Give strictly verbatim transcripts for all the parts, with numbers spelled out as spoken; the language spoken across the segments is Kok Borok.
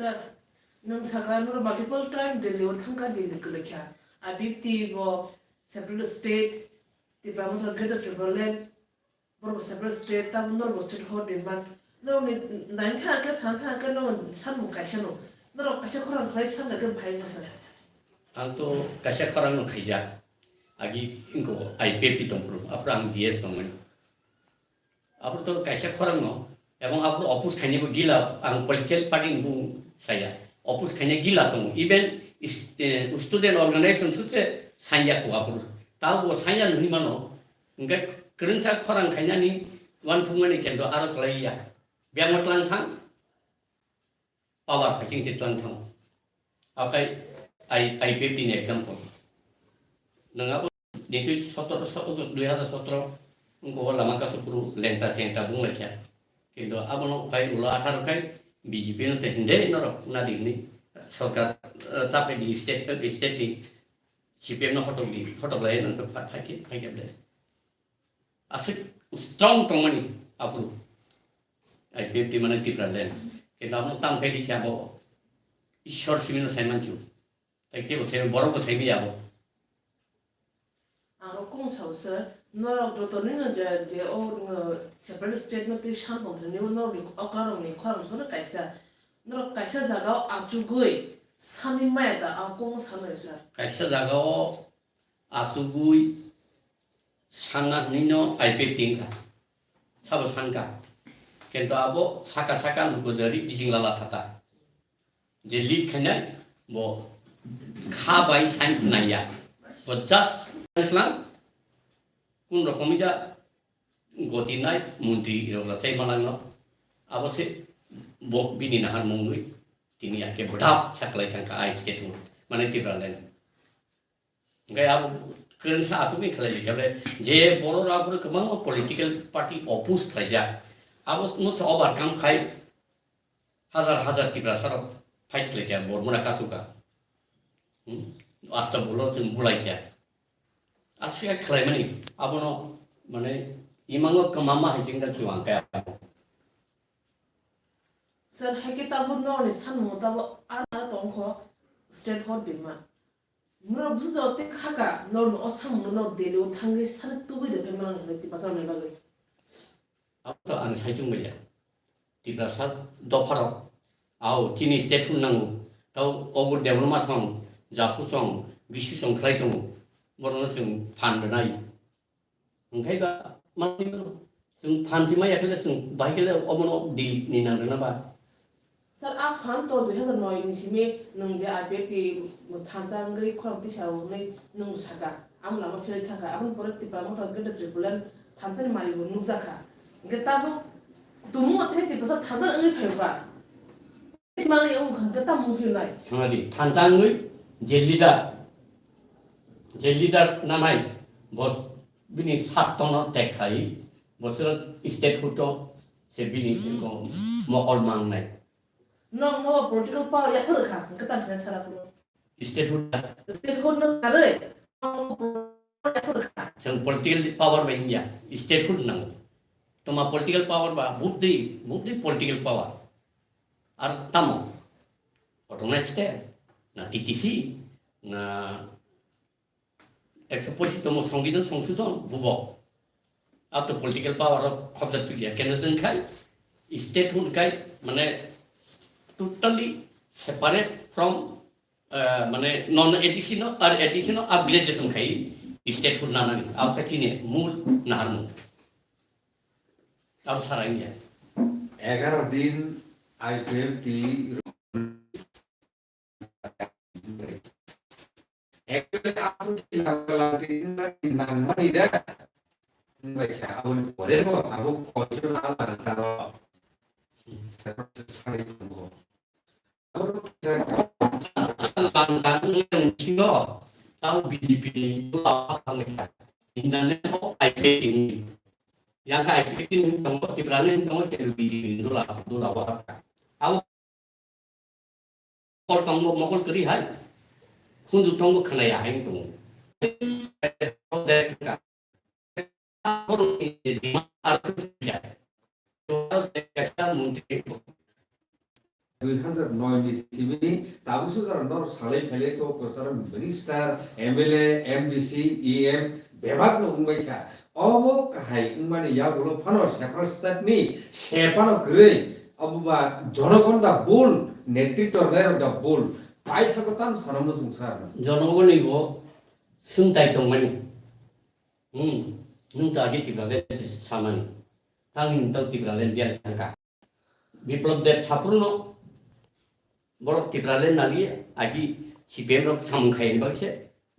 Sir, nwng saka norok multiple time Delhi o thangkha, Delhi kwlwikha. I P F T bo separate state, Tipra Motha Greater Tipraland, borok bo separate state, tamo norok bo state hor demand. Norok ni nine thang khe, san thang khe, norok sanmung kaisa no. Norok kaisa khorang khlai san khe bahai no sir. Ang to kaisa khorang no khaijak. Agi ingko I P F T tongphuru, aphuru ang G S tongmani. Aphuru to kaisa khorang no, ebong aphuru oppose khainai bo gila, ang political party ni bung saya. Oppose khainai gila tongo. Even is-, eh, student organization sute sanya ko aphuru. Tabo sanya nuni mano. Hingke kwrwngsa khorang khainani uansukmani kendo aro kwlai ya. Biyang ma tlang thang. Power phasing se tlang thang. Akai I, I P F T ni example. Nang abo nitu sotoro, sotoro, dui hazar sotoro, wngkha o lama kasu kuru lengta chengta bung laikha. Kintu abono phai ulo atharo khai B J P no se hinde norok nadi hini sorkar, eh, tapai di state, state di C P M no hotok di, hotok lai nang phai, phai, phai, phai, phai. Aswk strong tongmani aphuru. I P F T mane Tipraland. Kintu abo tamo khai rikha abo Ishwar simi no sai mansu. Tai kebo sai borok bo sai maya abo. Abo kung sao sir, norok joto ni no je, je o, uh, separate state no tei san tong thani norok ni o karon ni khorang sono kaisa. Norok kaisa jaga o achugwi sani maya da, abo kung sao sir. Kaisa jaga o achugwi sanna hwnwi no I P F T wngkha, sabo sankha. Kintu abo saka saka luku jari bising lala thata. Je lead khainai bo kha bai sign naiya. Bo just tlang kun rokomida goti nai montri rok la chai malang no. Abo se bo bini nahar mungwi tini ake bodap saklai thangkha ai state mane Tipraland. Hingke abo kwrwngsa achukni khlai rikha ble, je borok rok aphuru kwbangma political party oppose khlaijak. Abo no se overcome khai hazar hazar Tiprasa rok fight khlaikha, Bormona kachuka. Hmm? Asta bolo chwng bulaikha. Aswk khlaimani abono mane imango kwmama hai chwng da chuwang kaya. Sir, hai khe tabuk norokni sanmung tabuk a tongkho state hor dima. Norok bujo tei khaka, norokni o samungno norok Delhi o thangwi sani tubui rw phai mano hinwi Tiprasa rokni bagwi. Abo to ang saichung baiya. Tiprasa dopharok, ao chini state hwn nango. Tao obo Debbarma song, Japhu song, Bisu song khlai tongo. Borokno chwng phan rwnai. Hingkhai ba mani chwng phan si maya khe le chwng bahai khe le obono di ni nang rwna ba. Sir, a phan to dui hazar noi ni simi nwng je I P F T thansa wngwi khorang tisa o hwnwi nwng saka, amo lama philai thangkha, aboni pore Tipra Motha Greater Tipraland thansa ni mari bo nukjakha. Hingkhe tabuk kutung o tei Tiprasa thansa wngwi phaikha. Mani wngkha hingkhe tamo wngphinai. Thangadi thansa wngwi je leader, je leader nanai bo bini sak tongno tek khai, bo se statehood o se bini mokol mangnai. Nong no political power ya phuru kha, hwnkhe tang khe sara phuru. Statehood da? Statehood no kharwi, nong no political power ya phuru kha. Chwng political power bai wngya, statehood nango. Toma political power ba, buddi, buddi political power. Ar tamo? Autonomous state, na T T C, na ekso pochis tomo Songbidan Songsodhon, bubo. Ato political power o khobjak chukya. Keno chwng khai, statehood khai, mane, totally separate from, eh, mane, non A T C no, ar A T C no upgradation khai, statehood nanani. Abo khai chini mul naharmung. Abo sara wngya. Egaro din I P F T Actually, aboni lama lama nangmani da. Wngbai kha, aboni pore bo abo koichona a langkha rok. Sai tongo. Abo langkha wngya wngsingo, tamo B J P ni bwla o thangwi kha. In the name of I P F T ni. Yang kha I P F T ni tongo, Tipra ni tongo, B J P ni dula, dula o kha. Abo Mokol tongo, mokol kwrwi hai. Khunju tongo, khwnaya hai tongo. dui hazar noi ni simi tabuk sujaro norok salai phailai kok kwcharo minister, M L A, M D C, E M bebak no wngbai kha. Obo kahai wngmani yagulo phano separate state ni se phano kwrwi obo ba jonogon da bul, netritw rwnai rok da bul. Paithago tam sana muchung sa. Jonogoni bo swngtai tongmani. Hmm, nwng to agi Tipraland samani. Tangni nwng to Tipraland biang thangkha. Biplab Deb Thakurno borok Tipraland naliya, agi C P M rok samung khaiyani bagwi se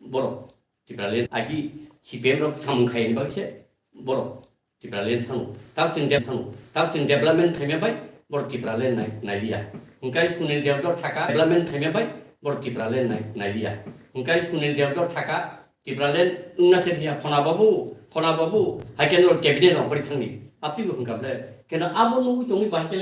borok Tipraland, agi C P M rok samung khaiyani bagwi se borok Tipraland sano. Takching de-, sano. Takching development khaima bai borok Tipraland nai-, nailiya. Hwnkhe Sunil Debdor saka development khaima bai borok Tipraland nai-, nailiya. Hwnkhe Sunil Debdor saka Tipraland wngna se phiya, phona babu, phona babu, hai khe norok cabinet rok bari thangni. Apni bo hwnkha ble. Keno abo nugwi tongwi bahai khe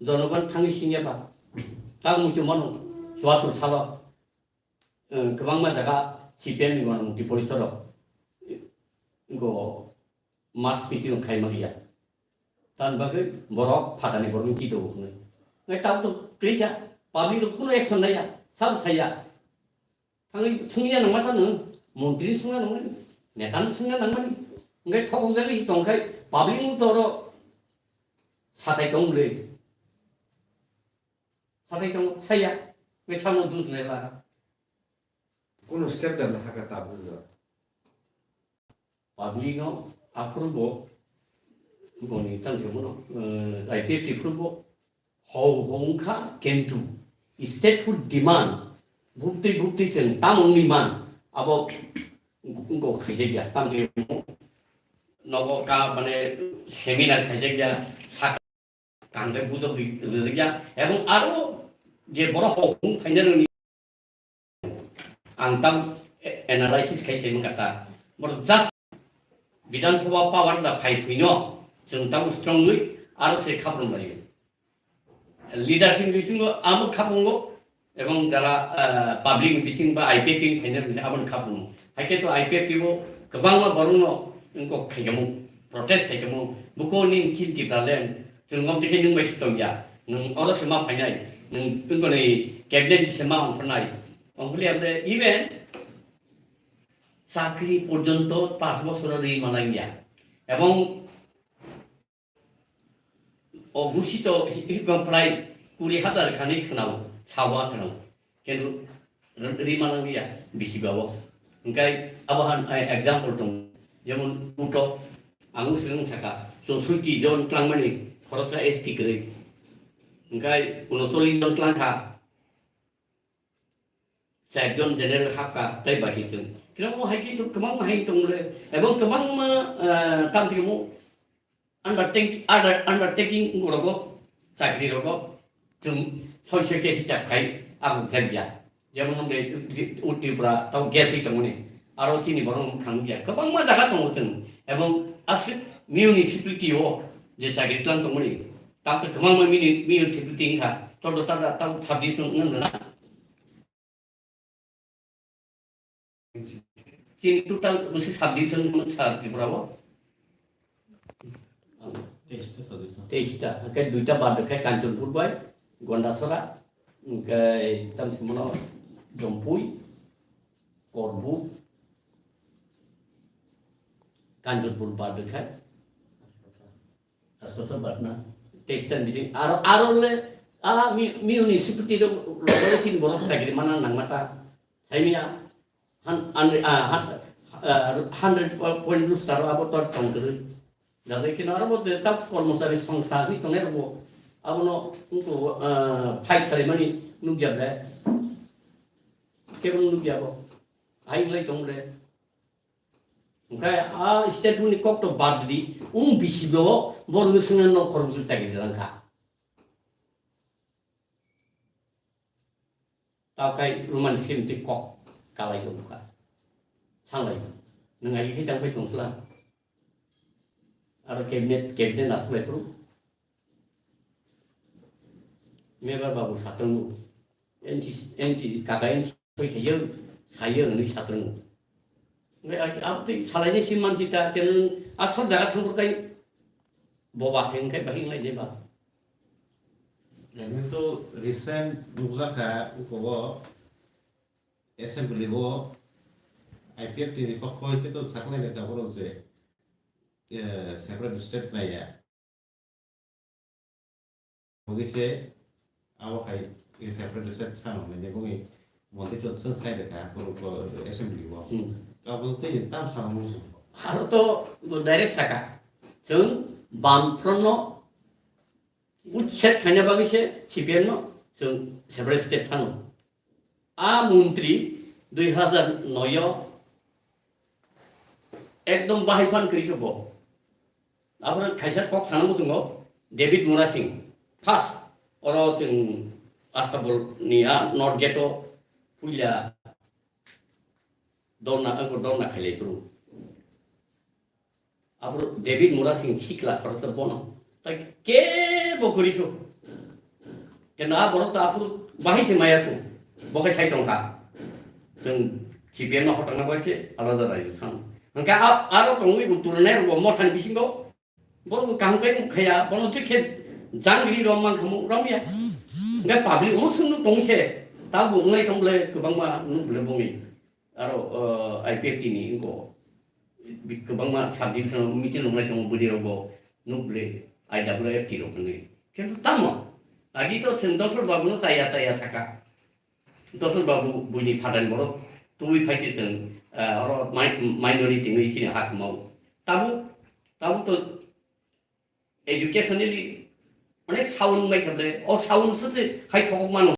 jonogon thangwi singya ba. Tak muitu mano, chuatur salo. Kwbangma jaga C P M ni gona mukti porisoro. Go mass meeting rok khaima liya. Tan bagwi borok phatani borok ni chito hwnwi. Ngai tabuk to twi kha, public rok kuno action laiya, sabo saiya. Thangwi swngya nangma ta nwng, montri swngya nangmani, neta ni swngya nangmani. Ngai thok hwnjagwi si tongkhai, public no toro satai tong le. Satai tong saya, ngai samo dus lela. Kuno step dan haka tabuk. Public no aphuru bo boni tang se bono, eh, I P F T phuru bo ho ho wngkha, kintu statehood demand bukti bukti chwng tamo wngwi man abo go khaijak ya tam se nogo ka mane seminar khaijak ya sak Tangkhe bujok ri-, rijak ya. Ebong aro je borok hok hung phaina rwni ang tam analysis khai se mangkha ta. Borok just Bidhan Sabha power da phai phuino chwng tam strongly aro se khaprum laio. Leadership bisingo amo khapungo Ebong jara, ah, public ni bising ba I P F T ni phaina rwngkha aboni khaphang. Hai khe to I P F T o kwbangma borok no wngkok khaikhamu, protest khaikhamu, buko ni chin Tipraland, chwng mok dikhe nwng bai sutong ya, nwng oro se ma phainai, nwng wngkoni cabinet se ma ongkhornai. Ongkhorli apre even chakri porjonto pash bosor rwi manang ya. Ebong O gusi to hi-, hikwng prai kuri hazar khani khwnao, sawa khwnao. Kintu r-, rima nang ya, bisi bawo. Hingkai abo han, ai, example tong. Jemon uto, ang usung saka, so suiti jon tlangmani, khoroksa S T kwrwi. Hingkai uno chollish jon tlangkha. Char jon general hapkha, tei baki chwng. Kino mo hai kintu kwbangma hai tong le, ebong kwbangma, eh, tam se mo undertaking, under-, undertaking rogo, chakri rogo, chwng soi soi khe hichap khai, abo thang ya. Jemon nong de Tri-, Tripura, tau gas hi tongmani. Aro chini borok thang ya. Kwbangma jaga tongo chwng. Ebong aswk municipality o je chakri tlang tongmani. Tam to kwbangma mini-, municipality wngkha. Chordo tada tau subdivision wngna. Chini total busi subdivision sa Tripura o? Teis ta subdivision. Teis ta. Hingke duita bad rwkhe Kanchanpur bai Gondasora, hingke tam simono Jompui, Korbuk, Kanchanpur bad rwkhe. Aswk bad na. Teis ta ni bising aro, aro le, a, mi-, municipality rok, local tin borok chakri mana nangma ta. Saimia, han-, an-, a, han-, a, hundred point two star abo tor tong kwrwi. Jagwi kino aro bo ta kormochari songstha hinwi tongnai rokbo abono wngkuk, a, fight khlaimani nukya ble. Kebo nukya bo. Hai wngwi tong ble. Hingke a state ni kok to bad di, wng bisi bo, borok ni sengno nok khoroksa chakri langkha. Tao khai Roman script tei kok kalai tong kha. Sanglai. Nwng ai khe tang pai tong sla. Aro cabinet, cabinet na thlai pro. Mebar babu satung. N C, N C, kaka N C soi thayo, sayo hwnwi satung. Ngai abo tei salaini sim mansi ta, keno asor jaga thangkor kai. Boba se wngkhe bahing lai deba. Kintu recent nukjakha uko assembly o I P F T ni pokho hwnkhe to saklainai tabuk je, eh, separate state naiya. Bugwi se abo hai separate state sano hwnwi bugwi montri to chwng sai rwkha, assembly o. Hmm. Abo tei tam sano musu. Aro to direct saka. Chwng bam front no Utset khaina bagwi se C P M no chwng separate state thano. A montri dui hazar noi o ekdom bahai phan kwrwi khe bo. Aphuru kaisa kok sana muchungo David Murasing first oro chwng Astabol ni a North Gate o puila dorna, angkor dorna khailai phuru. Aphuru David Murasing sikla khoroksa bono tai kebo kwrwi kho. Kena a borok ta aphuru bahai se maya kho. Bo khe sai tongkha. Chwng C P M no hotangna bai se alada raijwk san. Hwnkhe a, aro tongwi bo turunai rokbo mothani bisingo. Borok kaham khe nuk khaya, bono thik khe jangri rom man khamu rom ya. Hwnkhe public omo swngno tong se. Tabuk wnglai tong bwle kwbangma nuk bwle bongwi. Aro, uh, I P F T ni wngkho. Bi-, kwbangma subdivision meeting rwnai tongo bwrwi rokbo nuk bwle I W F T rok hwnwi. Kintu tamo? Agi to chwng Dosol Babu no chaya chaya saka. Dosol Babu buini phatar borok tubui phai se chwng, uh, oro mi-, minority wngwi chini ha kwmao. Tabuk, tabuk to educationally onek sound wngbai khe bwle, o sound se hai thokok mano.